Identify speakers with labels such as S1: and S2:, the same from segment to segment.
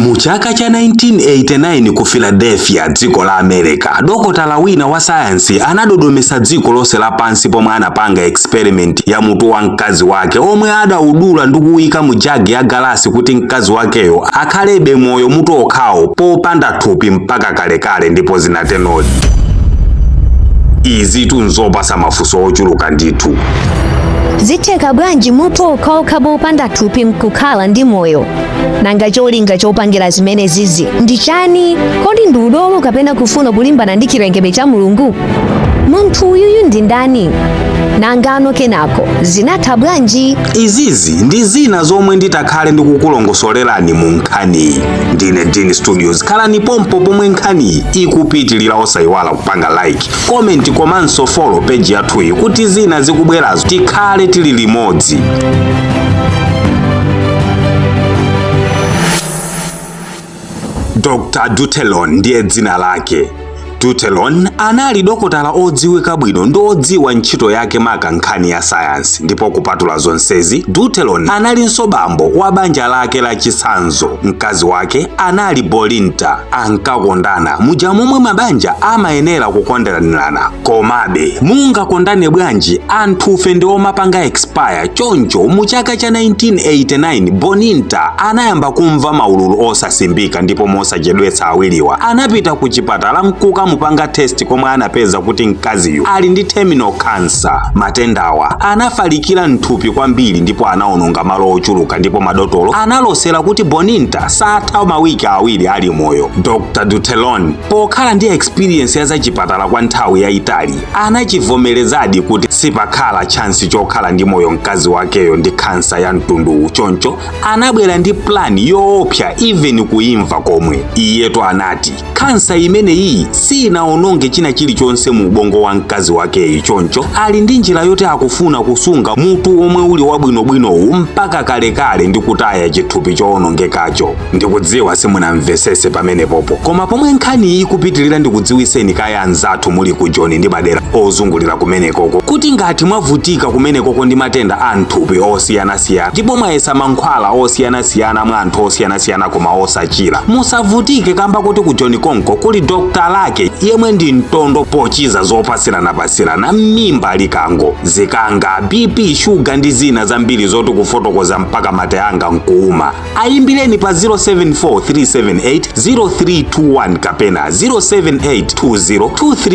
S1: Mu chaka cha 1989 ku Philadelphia, dziko la America, dokotala wina wa sayansi anadodomesa dziko lonse lapansi pomwe anapanga experiment ya mutu wa mkazi wake omwe adaudula ndi kuwuyika mu jagi ya galasi kuti mkazi wakeyo akhalebe moyo mutu okhawo popanda thupi mpaka kalekale, ndipo zinatenodi. Izitu nzopasa mafunso ochuluka ndithu.
S2: Zitheka bwanji mutu okhaokha popanda thupi nkukhala ndi moyo? Nanga cholinga chopangira zimenezizi ndi chani? Kodi ndi udolo kapena kufuna kulimbana ndi chilengedwe cha Mulungu? Munthu uyuyu ndi ndani? Nangano kenako zinatha bwanji?
S1: Izizi ndi zina zomwe nditakhale ndikukulongosolerani mu nkhaniyi. Ndine Dean Studios, khalani pompo pomwe nkhaniyi ikupitilira. Osayiwala kupanga like, comment komanso follow page yathuyi kuti zina zikubwerazo tikhale tili limodzi. Dr. Dutellon ndiye dzina lake. Dutellon anali dokotala odziwika bwino ndi odziwa ntchito yake maka nkhani ya sayansi, ndipo kupatula zonsezi, Dutellon analinso bambo wa banja lake la chitsanzo. Mkazi wake anali Bolinta. Ankakondana muja momwe mabanja amayenera kukonderanirana. Komabe mungakondane bwanji, anthufe ndi omapanga expire. Choncho mu chaka cha 1989 Boninta anayamba kumva maululu osasimbika, ndipo mosachedwetsa awiriwa anapita ku chipatala nkukamupanga test, komwe anapeza kuti mkaziyu ali ndi terminal cancer. Matendawa anafalikira mthupi kwambiri ndipo anaononga malo ochuluka, ndipo madotolo analosera kuti Boninta satha mawiki 2 ali moyo. Dr. Dutellon, pokhala ndi experience ya zachipatala kwa nthawi yayitali, anachivomerezadi kuti sipakhala chance chokhala ndi moyo mkazi wakeyo ndi khansa ya mtunduwu. Choncho anabwera ndi plan yoopsa even kuimva komwe. Iyetu anati khansa imeneyi sinaononge china chilichonse mu ubongo wa mkazi wakeyi, choncho ali ndi njira yoti akufuna kusunga mutu omwe uli wabwinobwinowu mpaka kalekale ndi kutaya chithupi choonongekacho. Ndikudziwa simunamvesese pamenepopo, koma pomwe nkhani ikupitilira ndikudziwiseni kaya anzathu muli ku Joni ndi madera ozungulira kumenekoko kuti ngati mwavutika kumenekoko ndi matenda a mthupi osiyanasiyana ndipo mwayesa mankhwala osiyanasiyana mwa anthu osiyanasiyana koma osachira, musavutike kamba kuti ku Joni konko kuli Dr. Lake yemwe ndi mtondo pochiza zopasiranapasirana, m'mimba, likango, zikanga, BP, shuga ndi zina zambiri zoti kufotokoza mpaka mate anga nkuuma. Ayimbireni pa 0743780321 kapena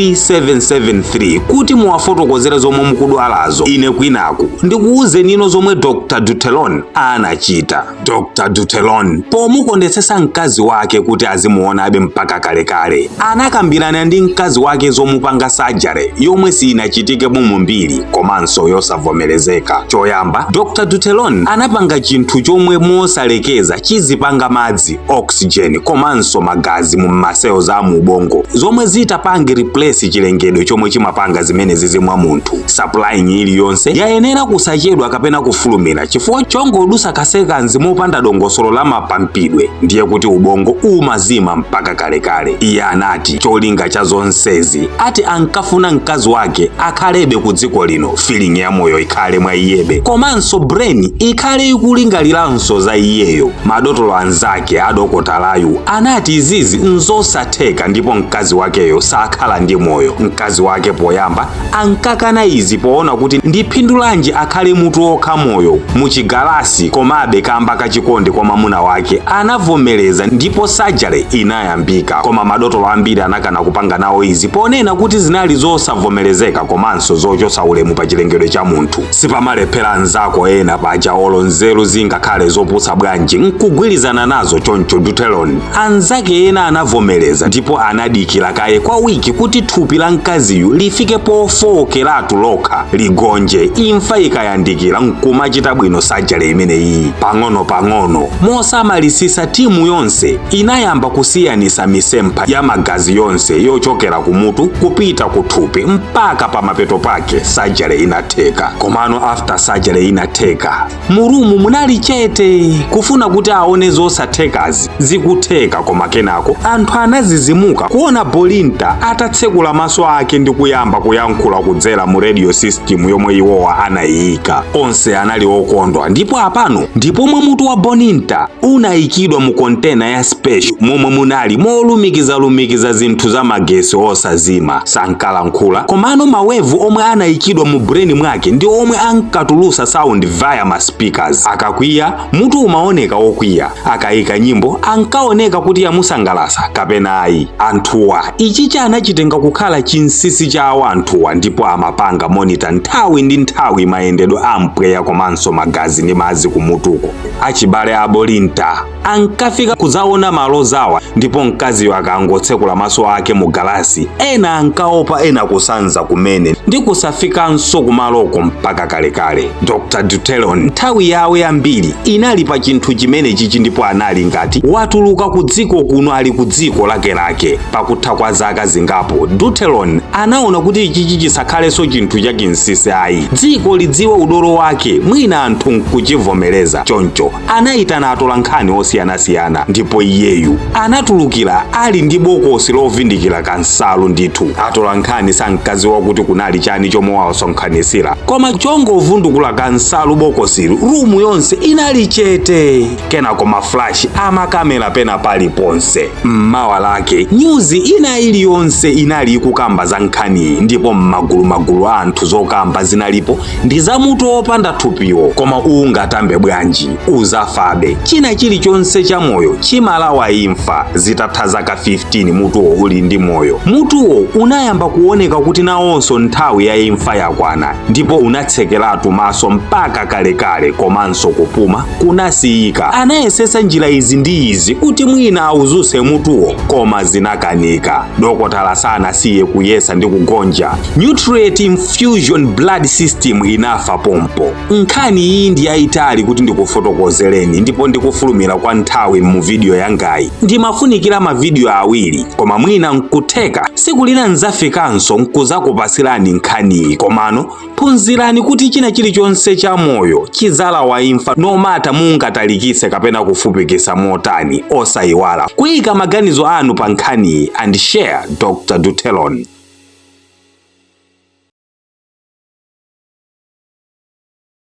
S1: 0782023773 kuti muwafotokozere zomwe mukudwalazo. Ine kwinaku ndikuwuzenino zomwe Dr. Dutellon anachita. Dr. Dutellon pomukondetsetsa mkazi wake kuti azimuonabe mpaka kalekale, anakambirana ndi mkazi wake zomupanga surgery yomwe siinachitike mu mbiri komanso yosavomerezeka. Choyamba, Dr. Dutellon anapanga chinthu chomwe mosalekeza chizipanga madzi, oxygen komanso magazi mu ma cells a mu ubongo, zomwe zitapange replace chilengedwe chomwe chimapanga zimenezizi mwa munthu. Supplying iliyonse yayenera kusachedwa kapena kufulumira, chifukwa chongodusa ka seconds mopanda dongosolo la mapampidwe ndiye kuti ubongo umazima mpaka kalekale. Iye anati cholinga cha zonsezi ati ankafuna mkazi wake akhalebe ku dziko lino, feeling ya moyo ikhale mwa iyebe komanso brain ikhale ikulingaliranso za iyeyo. Madotolo anzake adokotalayu anati izizi nzosatheka ndipo mkazi wakeyo sakhala ndi moyo. Mkazi wake poyamba ankakana izi poona kuti ndi phindu lanji akhale mutu okha moyo muchigalasi, komabe kamba kachikondi kwa mwamuna wake anavomereza ndipo surgery inayambika. Koma madotolo ambiri anakana kupanga nawo izi ponena kuti zinali zosavomerezeka komanso zochosa ulemu pa chilengedwe cha munthu. Sipamalephera anzako ena paja, olo nzeru zingakhale zopusa bwanji nkugwirizana nazo. Choncho Dutellon anzake ena anavomereza ndipo anadikira kaye kwa wiki kuti thupi la mkaziyu lifike pofowokeratu lokha ligonje, imfa ikayandikira nkumachita bwino surgery imeneyi. Pang'ono-pang'ono mosamalisisa timu yonse inayamba kusiyanisa misempha ya magazi yonse. yonse yochokera kumutu kupita kuthupi, mpaka pamapeto pake surgery inatheka. Komano after surgery inatheka, mu room munali chete, kufuna kuti aone zosathekazi zikutheka. Koma kenako anthu anazizimuka kuona Bolinta atatsekula maso ake ndi kuyamba kuyankhula kudzera mu radio system yomwe iwowa anayiyika. Onse anali okondwa. Ndipo apano ndipomwe mutu wa Boninta unayikidwa mu container ya special momwe munali molumikizalumikiza zinthu za magesi osazima. Sankalankhula, komano ma wave omwe anayikidwa mu brain mwake ndi omwe ankatulusa sound via ma speakers. Akakwiya, mutu umaoneka wokwiya. Akayika nyimbo, ankaoneka kuti yamusangalasa kapena ayi. Anthuwa ichichi anachitenga kukhala chinsinsi chawo anthuwa, ndipo amapanga monitor nthawi ndi nthawi mayendedwe a mpweya komanso magazi ndi madzi kumutuko. Achibale a Bolinta ankafika kudzaona malozawa, ndipo mkaziyo akangotsekula maso ake mu galasi, ena ankaopa, ena kusanza kumene ndi kusafikanso kumaloko mpaka kalekale. Dr Dutelon nthawi yawo yambiri inali pa chinthu chimene chichi, ndipo anali ngati watuluka ku dziko kuno, ali ku dziko lakelake. Pakutha kwa zaka zingapo, Dutelon anaona kuti ichichi chisakhalenso chinthu chachinsinsi ayi, dziko lidziwe udolo wake, mwina anthu nkuchivomereza. Choncho anayitana atolankhani osiyanasiyana, ndipo iyeyu anatulukira ali ndi bokosi lovindikira kansalu. Ndithu atolankhani sankadziwa kuti kunali chani chomwe wasonkhanisira, koma chongovundukula kansalu bokosili, room yonse inali chete. Kenako ma flash amakamera pena paliponse. Mmawa lake nyuzi ina iliyonse inali ikukamba za nkhaniyi, ndipo m'magulumagulu a anthu zokamba zinalipo ndi za mutu wopanda thupiwo. Koma ungatambe bwanji, uzafabe. China chilichonse cha moyo chimalawa imfa. Zitatha zaka 15 mutuwo uli ndi moyo, mutuwo unayamba kuoneka kuti nawonso nthawi ya imfa yakwana, ndipo unatsekeratu maso mpaka kalekale, komanso kupuma kunasiyika. Anayesesa njira izi ndi izi kuti mwina auzuse mutuwo, koma zinakanika. Dokotala sanasiye kuyesa ndi kugonja. Nutrient infusion blood system inafa pompo. Nkhani iyi ndi yayitali kuti ndikufotokozereni, ndipo ndikufulumira kwa nthawi mu video yangayi. Ndimafunikira mavidiyo awiri, koma mwina nkutheka siku lina nzafikanso nkuzakupasirani nkhaniyi. Komano phunzirani kuti china chilichonse cha moyo chidzalawa imfa, no matter mungatalikise kapena kufupikisa motani. Osayiwala kuyika maganizo anu pa nkhaniyi and share Dr Dutelon.